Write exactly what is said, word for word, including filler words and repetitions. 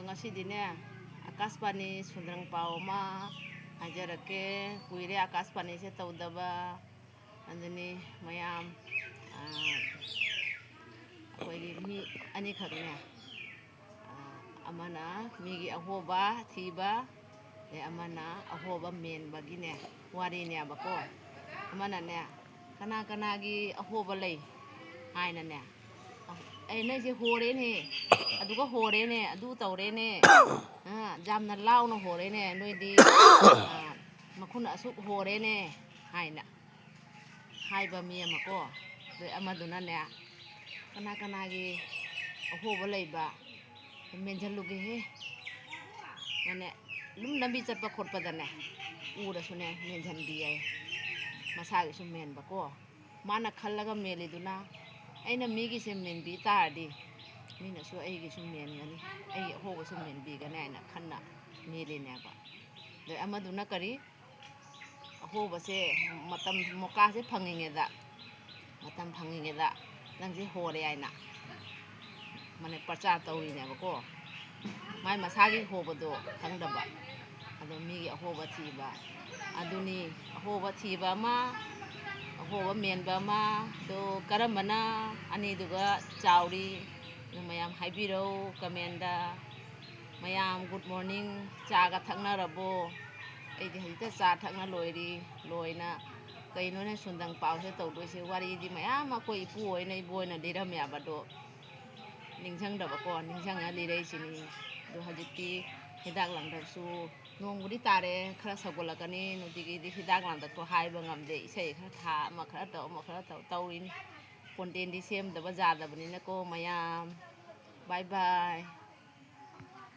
ꯉꯁꯤꯗꯤꯅꯦ, ꯑꯀꯥꯁꯕꯥꯅꯤ ꯁꯨꯟꯗ꯭ꯔꯪ ꯄꯥꯎ ꯑꯃ ꯍꯥꯏꯖꯔꯛꯀꯦ꯫ ꯀꯨꯏꯔꯦ ꯑꯀꯥꯁꯕꯥꯅꯤꯁꯦ ꯇꯧꯗꯕ꯫ ꯑꯗꯨꯅꯤ ꯃꯌꯥꯝ, ꯑ, ꯑꯩꯈꯣꯏꯒꯤ ꯃꯤ ꯑꯅꯤꯈꯛꯅꯦ꯫ ꯑ, ꯑꯃꯅ ꯃꯤꯒꯤ ꯑꯍꯣꯕ ꯊꯤꯕ, ꯑꯗꯩ ꯑꯃꯅ ꯑꯍꯣꯕ ꯃꯦꯟꯕꯒꯤꯅꯦ ꯋꯥꯔꯤꯅꯦꯕꯀꯣ꯫ ꯑꯃꯅꯅꯦ, "ꯀꯅꯥ ꯀꯅꯥꯒꯤ ꯑꯍꯣꯕ ꯂꯩ?" ꯍꯥꯏꯅꯅꯦ, "ꯑꯦ, ꯅꯣꯏꯁꯦ ꯍꯣꯔꯦꯅꯦ, ꯑꯗꯨꯒ ꯍꯣꯔꯦꯅꯦ, ꯑꯗꯨ ꯇꯧꯔꯦꯅꯦ, ꯑ, ꯌꯥꯝꯅ ꯂꯥꯎꯅ ꯍꯣꯔꯦꯅꯦ, ꯅꯣꯏꯗꯤ, ꯑ, ꯃꯈꯨꯟ ꯑꯁꯨꯛ ꯍꯣꯔꯦꯅꯦ" ꯍꯥꯏꯅ ꯍꯥꯏꯕ ꯃꯤ ꯑꯃꯀꯣ꯫ ꯑꯗꯩ ꯑꯃꯗꯨꯅꯅꯦ, "ꯀꯅꯥ ꯀꯅꯥꯒꯤ ꯑꯍꯣꯕ ꯂꯩꯕ ꯃꯦꯟꯁꯤꯜꯂꯨꯒꯦꯍꯦ?" ꯃꯥꯅꯦ, ꯑꯗꯨꯝ ꯂꯝꯕꯤ ꯆꯠꯄ ꯈꯣꯠꯄꯗꯅꯦ ꯎꯔꯁꯨꯅꯦ ꯃꯦꯟꯁꯤꯟꯕꯤ ꯌꯥꯏ꯫ ꯃꯁꯥꯒꯤꯁꯨ ꯃꯦꯟꯕꯀꯣ꯫ ꯃꯥꯅ ꯈꯜꯂꯒ ꯃꯦꯜꯂꯤꯗꯨꯅ, "ꯑꯩꯅ ꯃꯤꯒꯤꯁꯦ ꯃꯦꯟꯕꯤ ꯇꯥꯔꯗꯤ ꯃꯤꯅꯁꯨ ꯑꯩꯒꯤꯁꯨ ꯃꯦꯟꯒꯅꯤ, ꯑꯩꯒꯤ ꯑꯍꯣꯕꯁꯨ ꯃꯦꯟꯕꯤꯒꯅꯤ" ꯍꯥꯏꯅ ꯈꯟꯅ ꯃꯦꯜꯂꯤꯅꯦꯕ꯫ ꯑꯗꯩ ꯑꯃꯗꯨꯅ ꯀꯔꯤ, ꯑꯍꯣꯕꯁꯦ ꯃꯇꯝ, ꯃꯣꯀꯥꯁꯦ ꯐꯪꯉꯤꯉꯩꯗ, ꯃꯇꯝ ꯐꯪꯉꯤꯉꯩꯗ ꯅꯪꯁꯦ ꯍꯣꯔꯦ ꯍꯥꯏꯅ ꯃꯥꯅꯦ ꯄ꯭ꯔꯆꯥꯔ ꯇꯧꯔꯤꯅꯦꯕꯀꯣ꯫ ꯃꯥꯏ ꯃꯁꯥꯒꯤ ꯍꯣꯕꯗꯣ ꯈꯪꯗꯕ, ꯑꯗꯣ ꯃꯤꯒꯤ ꯑꯍꯣꯕ ꯊꯤꯕ꯫ ꯑꯗꯨꯅꯤ, ꯑꯍꯣꯕ ꯊꯤꯕ ꯑꯃ, ꯑꯍꯣꯕ ꯃꯦꯟꯕ ꯑꯃ꯫ ꯑꯗꯣ ꯀꯔꯝꯕꯅ ꯑꯅꯤꯗꯨꯒ ꯆꯥꯎꯔꯤ? ꯑꯗꯨ ꯃꯌꯥꯝ ꯍꯥꯏꯕꯤꯔꯧ ꯀꯃꯦꯟꯗ꯫ ꯃꯌꯥꯝ good morning꯫ ꯆꯥꯒ ꯊꯛꯅꯔꯕꯣ? ꯑꯩꯗꯤ ꯍꯧꯖꯤꯛꯇ ꯆꯥ ꯊꯛꯅ ꯂꯣꯏꯔꯤ꯫ ꯂꯣꯏꯅ ꯀꯩꯅꯣꯅꯦ ꯁꯨꯟꯗꯪ ꯄꯥꯎꯁꯦ ꯇꯧꯗꯣꯏꯁꯦ? ꯋꯥꯔꯤꯗꯤ ꯃꯌꯥꯝ ꯑꯩꯈꯣꯏ ꯏꯄꯨ ꯍꯣꯏꯅ, ꯏꯕꯣ ꯍꯣꯏꯅ ꯂꯤꯔꯝꯃꯦꯕ, ꯑꯗꯣ ꯅꯤꯡꯁꯤꯡꯗꯕꯀꯣ, ꯅꯤꯡꯁꯤꯡꯉ ꯂꯤꯔꯛꯏꯁꯤꯅꯤ꯫ ꯑꯗꯣ ꯍꯧꯖꯤꯛꯇꯤ ꯍꯤꯗꯥꯛ ꯂꯥꯡꯊꯛꯁꯨ, ꯅꯣꯡꯕꯨꯗꯤ ꯇꯥꯔꯦ, ꯈꯔ ꯁꯧꯒꯠꯂꯛꯀꯅꯤ, ꯅꯨꯡꯇꯤꯒꯤꯗꯤ ꯍꯤꯗꯥꯛ ꯂꯥꯡꯊꯛꯇꯣ ꯍꯥꯏꯕ ꯉꯝꯗꯦ, ꯏꯁꯩ ꯈꯔ ꯊꯥ, ꯑꯃ ꯈꯔ ꯇꯧ, ꯑꯃ ꯈꯔ ꯇꯧ ꯇꯧꯔꯤꯅꯤ꯫ ꯀꯣꯟꯇꯦꯟꯗꯤ ꯁꯦꯝꯗꯕ ꯌꯥꯗꯕꯅꯤꯅꯀꯣ ꯃꯌꯥꯝ꯫ ꯕꯥꯏ ꯕꯥꯏ꯫